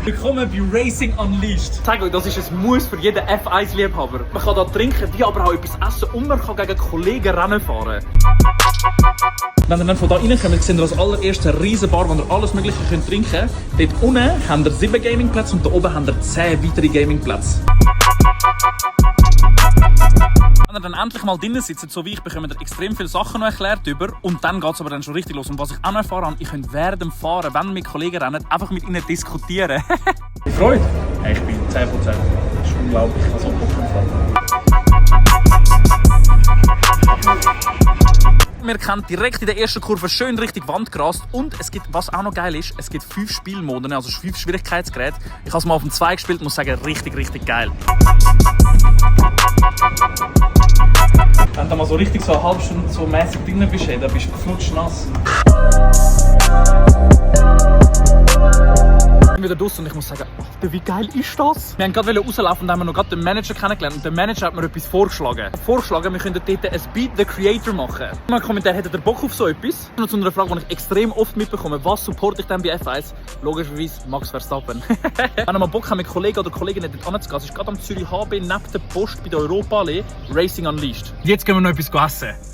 Willkommen bei Racing Unleashed. Ich sage euch, das ist ein Muss für jeden F1-Liebhaber. Man kann da trinken, wie aber auch etwas essen und man kann gegen Kollegen Rennen fahren. Wenn ihr dann von da reinkommt, seht ihr als allererstes eine riesen Bar, wo ihr alles Mögliche könnt trinken könnt. Dort unten habt ihr 7 Gamingplätze und da oben habt ihr 10 weitere Gamingplätze. Wenn ihr dann endlich mal drinnen sitzt, so wie ich, bekommt ihr extrem viele Sachen noch erklärt über. Und dann geht es aber dann schon richtig los. Und was ich auch noch erfahren habe, ich könnt während dem Fahren, wenn ihr mit Kollegen rennt, einfach mit ihnen diskutieren. Die Freude? Hey, ich bin 10%. Das ist unglaublich. Ich habe so Bock drauf. Wir kennen direkt in der ersten Kurve schön richtig Wand gerast. Und es gibt, was auch noch geil ist, es gibt 5 Spielmoden, also 5 Schwierigkeitsgeräte. Ich habe es mal auf dem 2 gespielt und muss sagen, richtig geil. Wenn du mal so richtig so eine halbe Stunde so mäßig drin bist, dann bist du flutschnass. Ich bin wieder draussen und ich muss sagen, Alter, wie geil ist das? Wir wollten gerade rauslaufen und haben noch gerade den Manager kennengelernt. Und der Manager hat mir etwas vorgeschlagen. Wir könnten dort ein Beat the Creator machen. In einem Kommentar hätte ihr Bock auf so etwas. Und zu einer Frage, die ich extrem oft mitbekomme, was supporte ich denn bei F1? Logischerweise Max Verstappen. Wenn ihr mal Bock habt, mit Kollegen oder Kolleginnen dort anzugehen, es ist gerade am Zürich HB neben der Post bei der Europaallee Racing Unleashed. Jetzt gehen wir noch etwas essen.